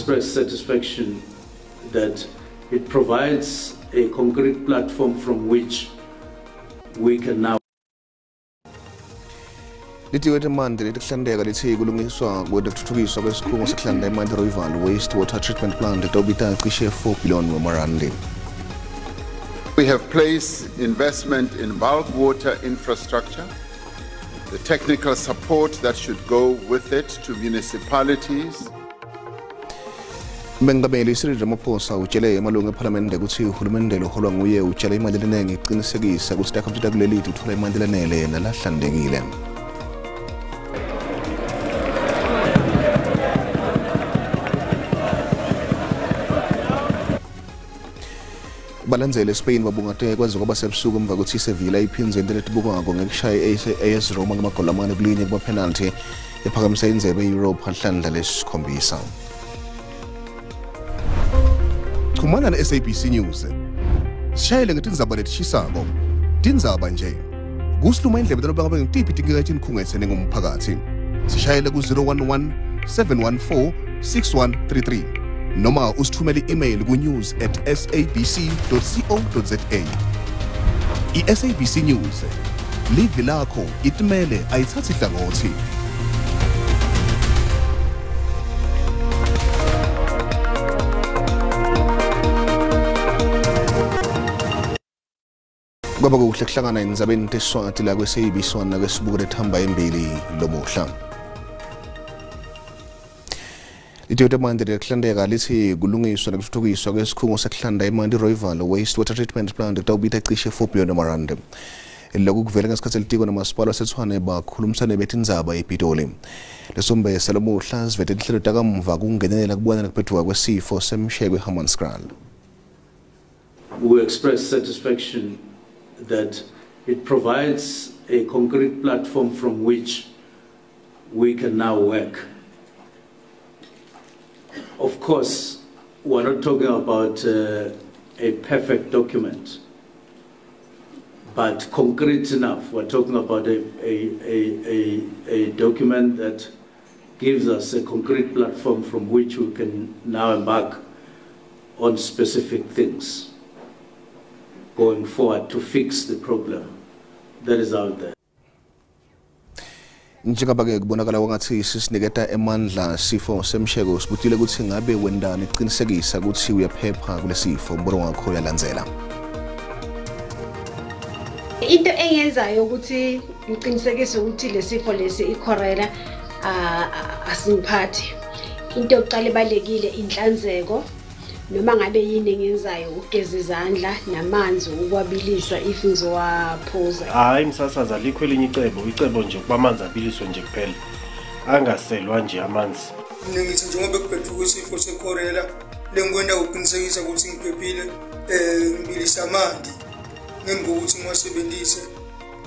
express satisfaction that it provides a concrete platform from which we can now Litiko letemanti letekuhlanteka litsi kulungiswa kwetutfutfukiswa kwesikhungo sekuhlanta emanti Rooiwal Waste Water Treatment Plant tawubita cishe 4 billion wemarandi. We have placed investment in bulk water infrastructure, the technical support that should go with it to municipalities. Mengameli Cyril Ramaphosa utjele emalungu ephalamende kutsi uhulumende loholwa nguye utjale imali lenengi ekucinisekisa kutsi takhamuti takuleli titfola emanti lanele nalahlantekile. Balandzeli eSpain babungate kwaze kwaba sebusuku emva kwekutsi iSevilla iphindze into letibukwako ngekushaya i-AS Roma ngemagoli 4-1 kuma-penalty ephakamisa indzebe e-Europe hlandla lesikhombisa. Chumana ne-SABC News. Sishayele ngetindzaba letishisako. Tindzaba nje. Kusiluma indlebe tanoba ngabe ngitiphi tinkinga letikhungetse nengumphakathi. Sishayele ku-011 714 6133 noma usithumele i-email ku-news@sabc.co.za. I-SABC News, livi lakho, itimele, ayithathi hlangothi. Kwaba kuhle kuhlangana endzabeni tesiswati la kwe-SABC 1 nakwesibuko lethamba embili lomuhla. Litiko temanti lekuhlanteka litsi kulungiswa nekutfutfukiswa kwesikhungo sekuhlanta emanti Rooiwal Waste Water Treatment Plant kutawubita cishe 4 billion emarandi. Lokhu kuvele ngesikhathi litiko nomasipala waseTshwane bakhulumisane betindzaba ePitoli. Lesombe salomuhla sivete tinhlelo takamuva kungenelela kubona nekuphetfuka kwesifo semsheko eHammanskraal. We express satisfaction that it provides a concrete platform from which we can now work. Of course, we're not talking about a perfect document, but concrete enough. We're talking about a document that gives us a concrete platform from which we can now embark on specific things going forward to fix the problem that is out there. Njengoba-ke kubonakala kwangathi sisiniketa emandla sifo semsheko, sibutile kutsi ngabe wendani kucinisekisa kutsi uyaphepha kulesifo. Umbono wakho uyalandzela. Into engiyenzayo ukuthi ngiqinisekise ukuthi lesifo lesi i-cholera asingiphathi, into yokuqala ebalulekile inhlanzeko. Noma ngabe yini engiyenzayo, ukugeza izandla namanzi ukwabilisa if ngizowaphuza. Hayi msasazi, alikho elinye icebo, icebo nje ukuba amanzi abiliswe nje kuphela, angaselwa nje amanzi. Mina ngithi njengoba kubhedvuka isifo sekhorela, lengikwenda ukuqinisekisa ukuthi ngiphephile, ngibilisa amanti ngemva kokuthi ngiwasebenzise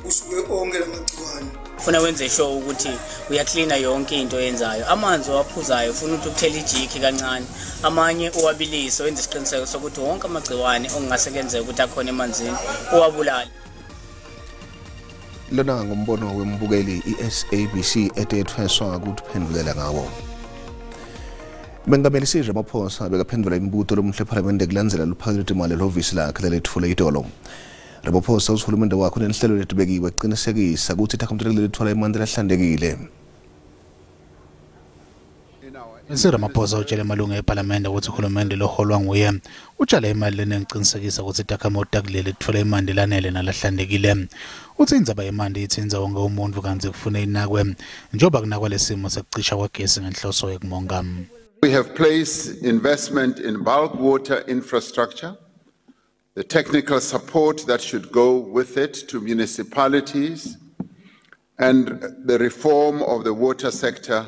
kusuke onke lamagciwane. Funa wenze sure ukuthi uyaklina yonke into oyenzayo. Amanzi owaphuzayo ufuna ukuthi uthele ijiki kancane, amanye uwabilise, wenze isiqiniseko sokuthi wonke amagciwane okungase kenzeka ukuthi akhona emanzini uwabulale. Lona ngumbono wembukeli i-SABC etethweswa ukuphendulela ngawo. Mengameli Cyril Ramaphosa bekaphendula imibuto lomuhle ephalamende kulandzela luphako lwetimali lehhovisi lakhe leletfule itolo. Ramaphosa utsi hulumende wakhe unenhlelo letibekiwe kucinisekisa kutsi takhamuti letitfola emanti lahlantekile. Cyril Ramaphosa utjele amalungu ephalamende kutsi uhulumende loholwa nguye utjale imali lenengi kucinisekisa kutsi takhamuti takuleli titfola emanti lanele nalahlantekile. Utsi indzaba yemanti itsintsa wonke umuntfu kantsi kufune inakwe njengoba kunakwa lesimo sekucisha kwagesi ngenhloso yekumonga. We have placed investment in bulk water infrastructure, the technical support that should go with it to municipalities, and the reform of the water sector,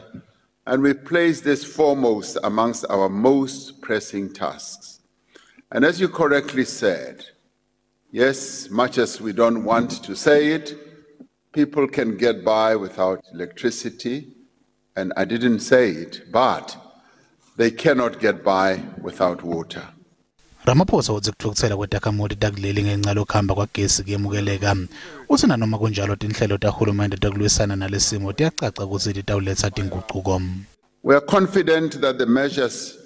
and we place this foremost amongst our most pressing tasks. And as you correctly said, yes, much as we don't want to say it, people can get by without electricity, and I didn't say it, but they cannot get by without water. Ramaphosa utsi kutfukutsela kwetakhamuti takuleli ngenca lokuhamba kwagesi kuyemukeleka. Utsi nanoma kunjalo tinhlelo tahulumende tekulwisana nalesimo tiyacaca kutsi titawuletsa tingucuko. We are confident that the measures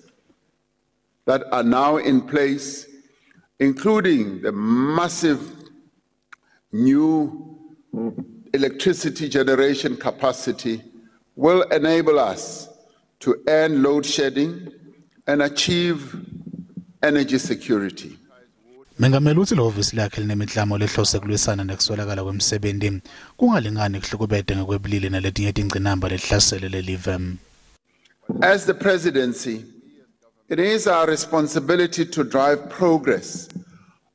that are now in place, including the massive new electricity generation capacity, will enable us to end load shedding and achieve energy security. Mengameli uthi lehhovisi lakhe linemiklamo lehlose kulwisana nekuswelakala kwemsebenti kungalingani kuhlukubete ngekwebulili naletinye tingcinamba letihlasele lelive. As the presidency, it is our responsibility to drive progress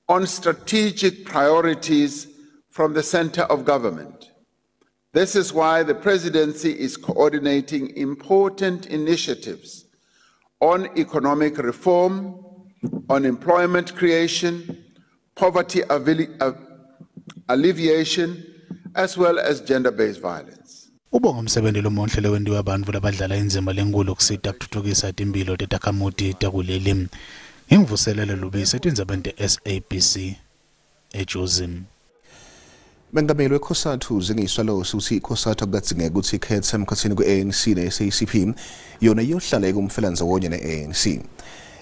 on strategic priorities from the center of government. This is why the presidency is coordinating important initiatives on economic reform, on employment creation, poverty alleviation, as well as gender-based violence. Ubonga umsebenzi lomuhle lowentiwa abantu labadlala indzima lenkulu kusita kutfutfukisa timphilo tetakhamuti takuleli. Nginguvuselele Lubisi etindzabeni te-SABC eJozi. Mengameli weCOSATU Zingiswa Losi uthi iCOSATU akukadzingeki ukuthi ikhethe emkhathini kwe-ANC ne-SACP, yona iyohlala ikumfelanzawonye ne-ANC.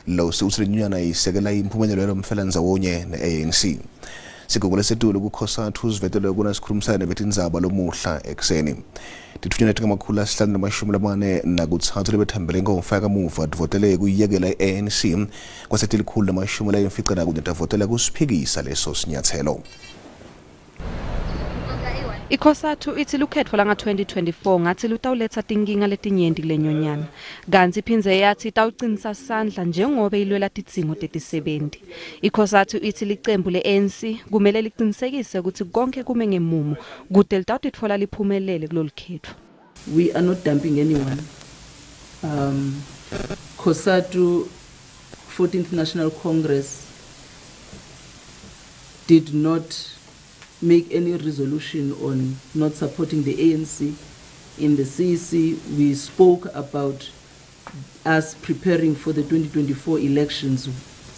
Losi uthi lenyunyana isekela impumelelo yalomfelanzawonye ne-ANC. Sigungu lesetulu kuCOSATU sivetelwe kunasikhulumisana nebetindzaba lomuhla ekuseni. Titfunywa letingama-543 lebethambele inkomfa yakamuva tivotele kuyiyekela i-ANC kwase tilikhulu lamashumi layimfica nakunye tavotela kusiphikisa leso sinyathelo. iCOSATU ithi lukhetfo langa-2024 ngathi lutawuletsa tinkinga letinyenti kulenyonyana, kantsi iphindze yathi itawucinisa sandla njengobe ilwela tidzingo tetisebenti. iCOSATU ithi licembu le-ANC kumele licinisekise ukuthi konke kume ngemumo kute litawutitfola liphumelele kulolu khetfo. We are not dumping anyone. COSATU 14th National Congress did not make any resolution on not supporting the ANC. In the CEC, we spoke about us preparing for the 2024 elections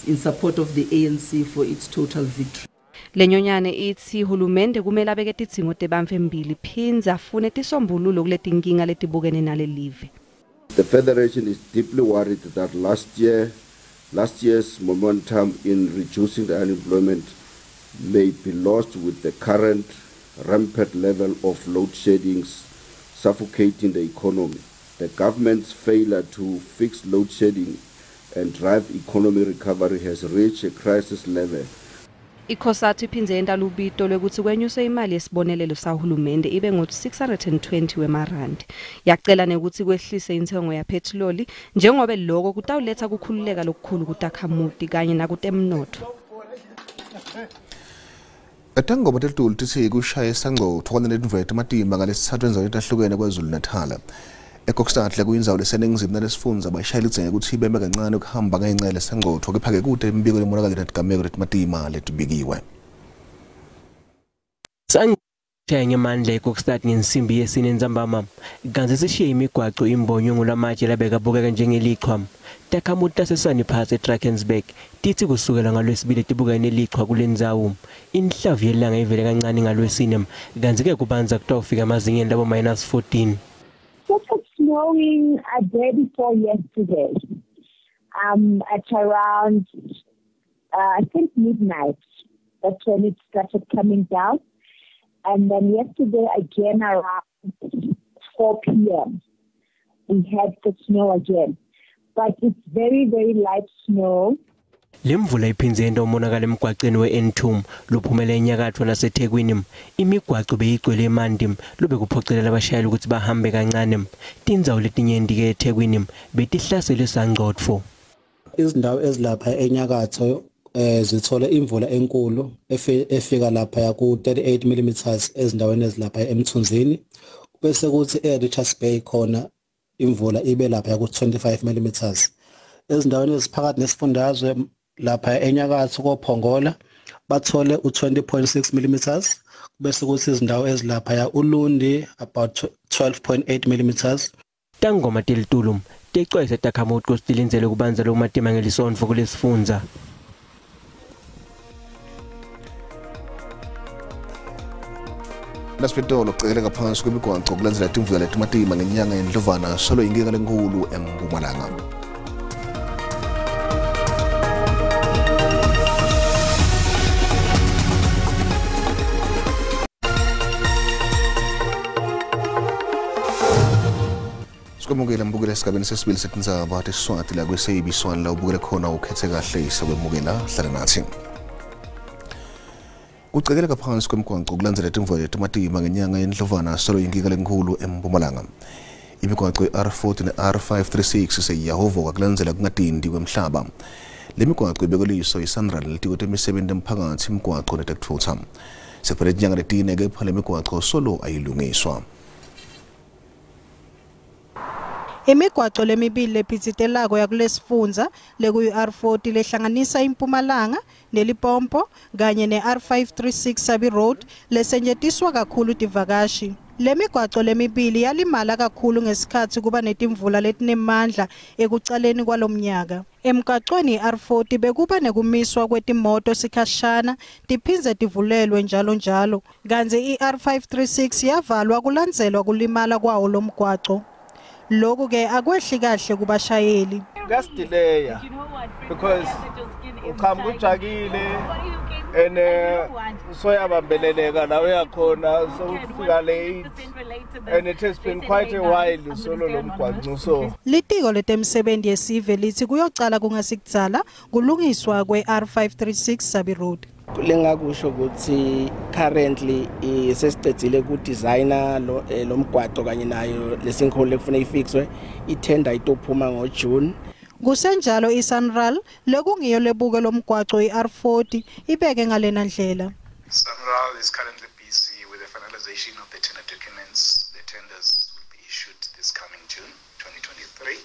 in support of the ANC for its total victory. Lenyonyane ithi hulumende kumele abeke tidzingo tebantfu embili phindze afune tisombululo kuletinkinga letibukene nalelive. The Federation is deeply worried that last year's momentum in reducing the unemployment may be lost with the current rampant level of load sheddings suffocating the economy. The government's failure to fix load shedding and drive economy recovery has reached a crisis level. iCOSATU iphindze yenta lubito lwekutsi kwenyuswe imali yesibonelelo sahulumende ibe ngu-620 wemarandi. Yacela nekutsi kwehlise intsengo yaphethiloli njengobe loko kutawuletsa kukhululeka lokukhulu kutakhamuti kanye nakutemnotfo. Tangoma telitulu titsi kushaye sangcotfo kanye netimvula letimatima ngalesitsatfu endzaweni letahlukene KwaZulu Natal. eKokstad kuyindzawo leseningizimu nalesifundza bashayela idzenge kutsi beme kancane ukuhamba ngenca yalesangcotfo, kepha-ke kute imibiko lemonakalo netigameko letimatima letibikiwe. Sangishaya ngemandla eKokstad ngensimbi yesine entsambama, kantsi sishiye imigwaco imbonywe ngulamatshe labekabukeka njengelichwa. Takhamuti taseSani Pass eDrakensberg titsi kusukela ngalwesibili tibukene nelichwa kulendzawo. Inhlavu yelanga ivele kancane ngalwesine, kantsi-ke kubanza kutawufika emazingeni labo -14. Started snowing a day before yesterday, at around, I think, midnight. That's when it started coming down. And then yesterday again around 4 p.m., we had the snow again. But it's very, very light snow. Lemvula iphindze yenta umonakalo emgwaceni we-N2 lophumela enyakatfo naseThekwini. Imigwaco beyigcwele emanti lobekuphocelela abashayeli ukuthi bahambe kancane. Tindzawo letinyenti-ke eThekwini betihlaselwe sangcotfo. Izindawo ezilapha enyakatho zithole imvula enkulu efika lapha ku 38 mm ezindaweni ezilapha eMthunzini, bese kuthi eRichards Bay khona imvula ibe lapha ku 25 mm. Ezindaweni eziphakathi nesifundazwe lapha enyakatho koPhongola bathole u20.6 mm, bese kuthi izindawo ezilapha uLundi about 12.8 mm. Tangoma telitulu tecwayisa takhamuti kutsi tilindzele kubanza lokumatima ngelisontfo kulesifundza. Nasipitolo kucekeleka phansi kwemigwaco kulandzela timvula letimatima ngenyanga yeNdlovana solo inkinga lenkhulu eMpumalanga. Siyakwemukela mbukela esigabeni sesibili setindzaba teSiswati la kweseyibiswana la ubukele khona ukhethe kahle sakwemukela hlala nathi. Kucekeleka phansi kwemigwaqo kulandzela timvula letimatima ngenyanga yeNdlovana solo inkinga lenkhulu eMpumalanga. Imigwaqo i-R40 ne-R536 seyiyahovoka kulandzela kungatindi kwemhlaba. Le migwaqo ibekweliso iSANRAL litiko temisebenti emphakathi imigwaqo netekutfutsa. Sekuphele tinyanga letine kepha le migwaqo solo ayilungiswa. Imigwaco lemibili lephitsitelako yakulesifundza lekuyi-R40 lehlanganisa iMpumalanga neLipompo kanye ne-R536 Sabi Road lesetjentiswa kakhulu tivakashi. Le migwaco lemibili yalimala kakhulu ngesikhatsi kuba netimvula letinemandla ekucaleni kwalomnyaka. Emgwacweni i-R40 bekuba nekumiswa kwetimoto sikhashana tiphindze tivulelwe njalo njalo, kantsi i-R536 yavalwa kulandzelwa kulimala kwawo lomgwaco. Lokhu ke akwehli kahle kubashayeli. Kuyasidileya because uqhamuka ujakile and soyabambeleleka la uyakhona sewufika late and it has been quite a while solo lo mgwaco so. Litiko letemisebenti yesive lithi kuyocala kungasikudzala kulungiswa kwe-R536 Sabi Road. Lengakusho ukuthi currently sesicedzile ku designer lo mgwaco kanye nayo lesinkholo lekufuna ifixwe ithenda itophuma ngo June. Kusenjalo iSANRAL lekungiyo lebuke lomgwaco iR40 ibeke ngalena ndlela. SANRAL is currently busy with the finalization of the tender documents. The tenders will be issued this coming June 2023.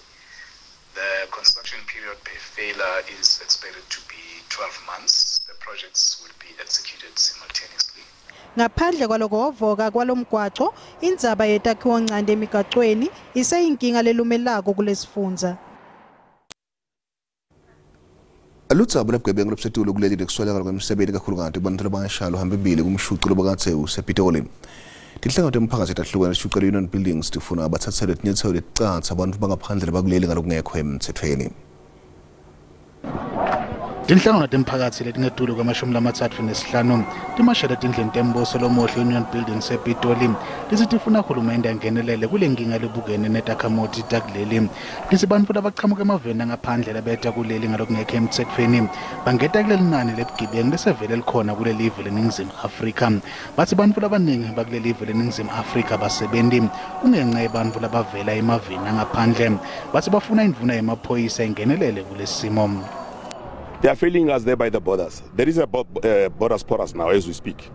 The construction period per failure is expected to be 12 months. The projects will be executed simultaneously. Ngaphandle kwalokuhovoka kwalomgwaco, indzaba yetakhiwo ncane emigwacweni iseyinkinga lelumelako kulesifundza. Ludzaba lwebugebengu lobusetulu kuleli lekuswelakala kwemsebenti kakhulukati kubantfu labasha luhambe embili kumshuco lobakadze usePitoli. Tinhlangano temphakatsi letahlukene tishucela Union Buildings tifuna batsatselwe tinyatselo leticatsa bantfu bangaphandle bakuleli ngalokungekho emtsetfweni. Tinhlangano temphakatsi letingetulu kwama-35 timashele etindlini tembuso lomuhle Union Buildings ePitoli litsi tifuna hulumende angenelele kule nkinga lebukene netakhamuti takuleli. Litsi bantfu labachamuka emaveni angaphandle labeta kuleli ngalokungekho emtsetfweni bangeta kuleli nani lebugebengu lesevele likhona kuleli live leNingizimu Afrika. Batsi bantfu labaningi bakuleli live leNingizimu Afrika basebenti kungenca yebantfu labavela emaveni angaphandle. Batsi bafuna indvuna yemaphoyisa ingenelele kulesimo. They are failing us there by the borders. There is a borders porous now as we speak.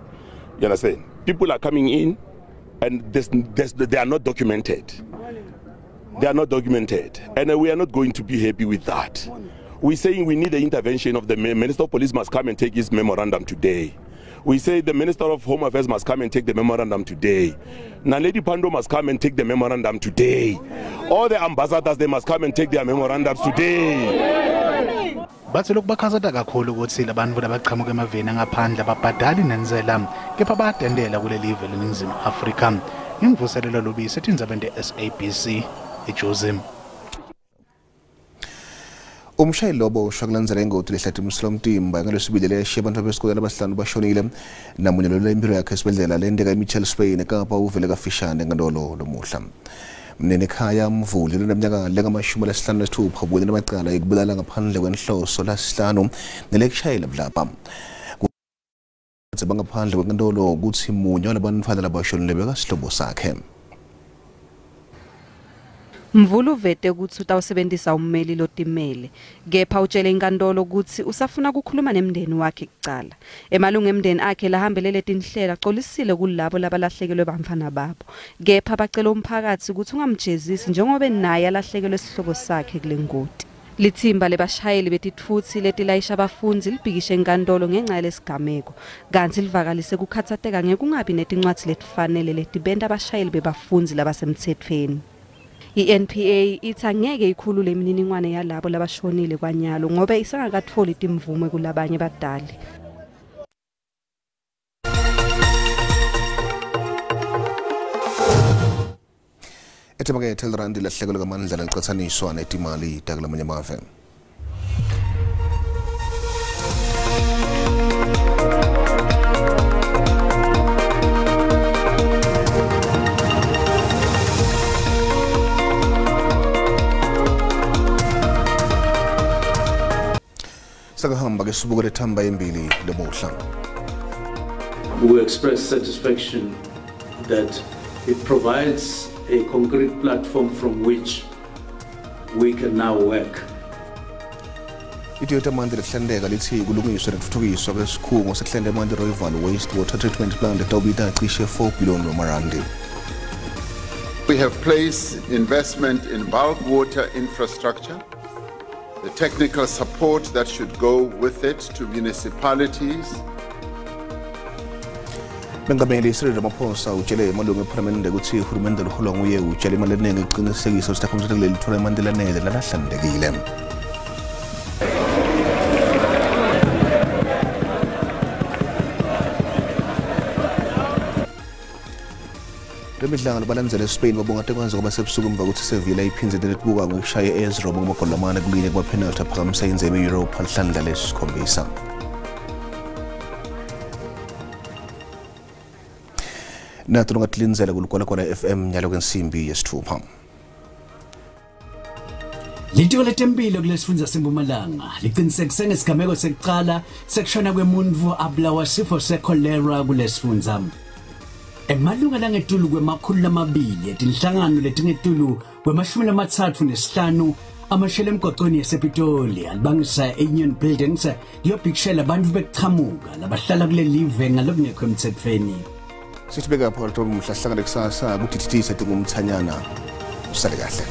You understand? People are coming in and they are not documented. They are not documented. And we are not going to be happy with that. We're saying we need the intervention of the Minister of Police must come and take his memorandum today. We say the Minister of Home Affairs must come and take the memorandum today. Naledi Pandor must come and take the memorandum today. All the ambassadors, they must come and take their memorandums today. Batsi lokubakhatsata kakhulu kutsi labantfu labaqhamuka emaveni angaphandle ababhadali nentsela kepha bayatentela kuleli live leNingizimu Afrika. Imvuselelo Lubisi etindzabeni te-SABC eJozi. Umshayeli loboshwa kulandzela ingoti lehlate umtimba ngalwesibili leyashiya bantfu besikole labasihlanu bashonile namunye lolwela impilo yakhe esibhedlela lenteka eMitchells Plain eKapa uvele kafishane enkantolo lomuhla. Mnenikhaya Mvuli loneminyaka lengama-56 ubukene namacala ekubulala ngaphandle kwenhloso lasihlanu nelekushayela budlabha. Bangaphandle kwenkantolo kutsi munye walabantfwana labashonile bekasihlobo sakhe. Mvuli uvete kutsi utawusebentisa ummeli lotimele kepha utshele inkantolo kutsi usafuna kukhuluma nemndeni wakhe kucala. Emalungu emndeni akhe lahambelele tinhlelo acolisile kulabo labalahlekelwe bantfwana babo kepha bacela umphakatsi kutsi ungamjezisi njengobe naye alahlekelwe sihlobo sakhe kule ngoti. Lithimba lebashayeli betitfutsi letilayisha bafundzi libhikishe enkantolo ngenca yalesigameko kantsi livakalise kukhatsateka ngekungabi netincwadzi letifanele letibenta abashayeli bebafundzi labasemtsetfweni. I-NPA ithi angeke ikhulule imininingwane yalabo labashonile kwanyalo ngobe isengakatfoli timvume kulabanye badali. Etemakethe lirandi lahlekelwe ngamandla licatsaniswa netimali takulamanye amave. Ake sibuke lethamba embili lomuhla. We express satisfaction that it provides a concrete platform from which we can now work. Litiko letemanti lekuhlanteka litsi kulungiswa nekutfutfukiswa kwesikhungo sekuhlanta emanti Rooiwal Waste Water Treatment Plant letawubita cishe 4 billion wemarandi. We have placed investment in bulk water infrastructure, the technical support that should go with it to municipalities. Mengameli Cyril Ramaphosa utjele emalungu ephalamende kutsi uhulumende loholwa nguye utjele imali lenengi ekuqinisekisa kutsi takhamuti takuleli litfola emanti lanele nalahlantekile. Lemidlalo balandzela eSpain babonga kwanza kwaba sebusuku emva kutsi Sevilla iphindze letibuka ngekushaya AS Roma ngamagoli 4-1 kuma-penalty aphakamisa indzebe ye-Europa lihlandla lesikhombisa. Nato longatilindzela kuLigwalagwala FM nyalo kwensimbi yesithupha. Litiko letempilo kulesifundza seMpumalanga liqinisekise ngesigameko sekucala sekushona kwemuntfu abulawa sifo sekholera kulesifundza. Emalunga langetulu kwema-200 etinhlangano letingetulu kwema-35 amashele emgwacweni yasePitoli alibangisa e-Union Buildings liyobhikishela bantfu bekuchamuka labahlala kulelive ngalokungekho emtsetfweni. Sithi beka phakathi kwemhla sihlangane kusasa kudididisa tingumthanyana. Usale kahle.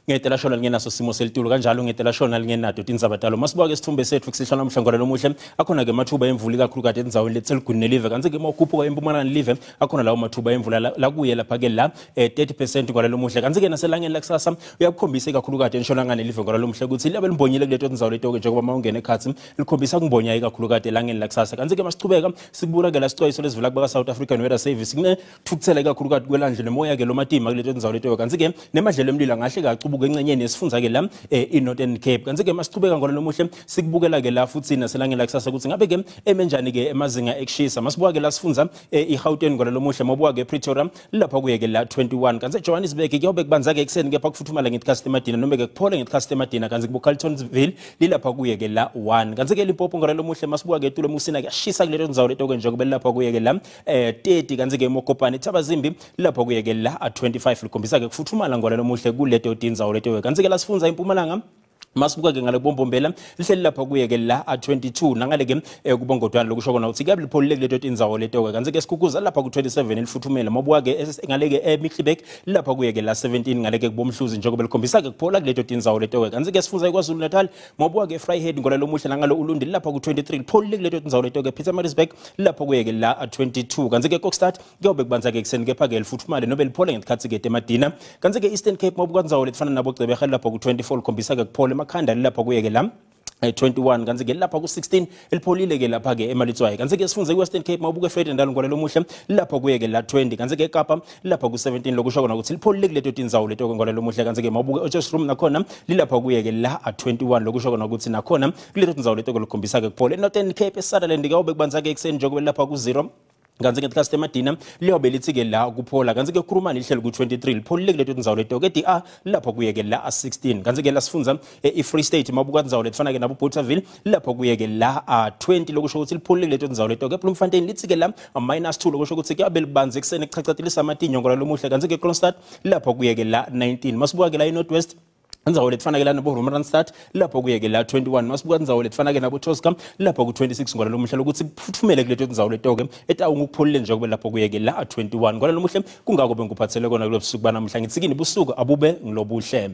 Ngete shona lingenaso simo selitulu kanjalo ngete shona lingenato tindzaba talo. Masibuka ke sithombe setfu kusihlwa namhla ngolalomuhle akhona ke mathuba emvula ikakhulukati endzaweni letseligwini nelive kantsi ke mawukhuphuka empumalanga live akhona lawo mathuba emvula lakuye lapha ke la 30% ngolalomuhle kantsi ke naselangeni lakusasa uyakukhombisa ikakhulukati entshonalanga nelive ngolalomuhle kutsi liyabe limbonyile kuleto tindzawo leto ke njengoba mawungena ekhatsi likhombisa kumbonya ikakhulukati elangeni lakusasa. Kantsi ke masichubeka sikubuka ke la sicwayiso lesivela kubaka South African Weather Service kunethukutsela ikakhulukati kwelandle nemoya ke lomatima kuleto tindzawo leto kantsi ke nemadlelo emlilo angahle kacubuke encenyeni yesifundza ke la i-Northern Cape. Kantsi ke masichubeka ngolalomuhle sikubukela ke la futsi naselangeni lakusasa kutsi ngabe ke emenjani ke emazinga ekushisa. Masibuka ke la sifundza i-Gauteng ngolalomuhle mawubuka ke Pretoria lapha kuye ke la 21 kantsi Johannesburg kuyobe kubanza ke ekuseni kepha kufuthumala ngetikhatsi temadina noma ke kuphole ngetikhatsi temadina kantsi kubo Carltonville lilapha kuye ke la 1 kantsi ke Limpopo ngolalomuhle masibuka ke tulo Musina kuyashisa kuleto ndzawo leto ke njengoba lapha kuye ke la 30 kantsi ke Mokopane Thabazimbi lapha kuye ke la 25 likhombisa ke kufuthumala ngolalomuhle kuleto tindzawo leto. Kantsi ke la sifundza impumalanga masibuka ke ngale kubombombela lihleli lapha kuye ke la 22 nangale ke kubongodwana lokusho kona ukuthi kuyabe lipholile kuleto tindzawo leto ke. Kantsi ke Sikhukhuza lapha ku 27 lifuthumele mabuka ke ngale ke eMiddelburg lapha kuye ke la 17 ngale ke kubomhluzi njengoba likhombisa ke kuphola kuleto tindzawo leto ke. Kantsi ke sifundza iKwaZulu Natal mabuka ke Vryheid ngolalomuhle nangalo Ulundi lapha ku 23 lipholile kuleto tindzawo leto ke. Pietermaritzburg lapha kuye ke la 22 kantsi ke Kokstad kuyobe kubanza ke ekuseni kepha ke lifuthumale nobe liphole ngesikhatsi ke temadina. Kantsi ke Eastern Cape mabuka ndzawo letifana nabo Gqeberha lapha ku 24 likhombisa ke kuphola emakhanda lapha kuye ke la 21 kantsi ke lapha ku 16 elipholile ke lapha ke emalitswayi. Kantsi ke sifundze Western Cape mawubuke Vredendal ngolalomuhle lapha kuye ke la 20 kantsi ke eKapa lapha ku 17 lokusho kona kutsi lipholile kuleto tindzawo leto ke ngolalomuhle. Kantsi ke mawubuke Potchefstroom nakhona lilapha kuye ke la 21 lokusho kona kutsi nakhona kuleto tindzawo leto ke likhombisa ke kuphola. eNorthern Cape eSutherland kawube kubanza ke ekuseni njengoba lapha ku 0 kantsi ke ngesikhatsi temadina liyobe lithi ke la kuphola. Kantsi ke Kurumani lihleli ku 23 lipholile kuleto tindzawo leto ke DR lapho kuye ke la 16 kantsi ke la sifundza i-Free State mabuka tindzawo letifana ke nabo Bothaville lapho kuye ke la 20 lokusho kutsi lipholile kuleto tindzawo leto ke. Bloemfontein lithi ke la -2 lokusho kutsi kuyabe libanzi ekuseni kuchachatilisa amatinyo ngolalomuhle. Kantsi ke Kroonstad lapho kuye ke la 19 masibuka ke la i-North West indzawo letifana ke la nabo Randstad lapho kuye ke la 21 masibuka indzawo letifana ke nabo Tosca lapho ku 26 ngolalomuhle lokuthi kufuthumele kuleto tindzawo leto ke etawungu kupholile nje kube lapho kuye ke la 21 ngolalomuhle. Kungako bengikuphathele kona kulobusuku banamhla ngitsi kini busuku abube ngilobuhle.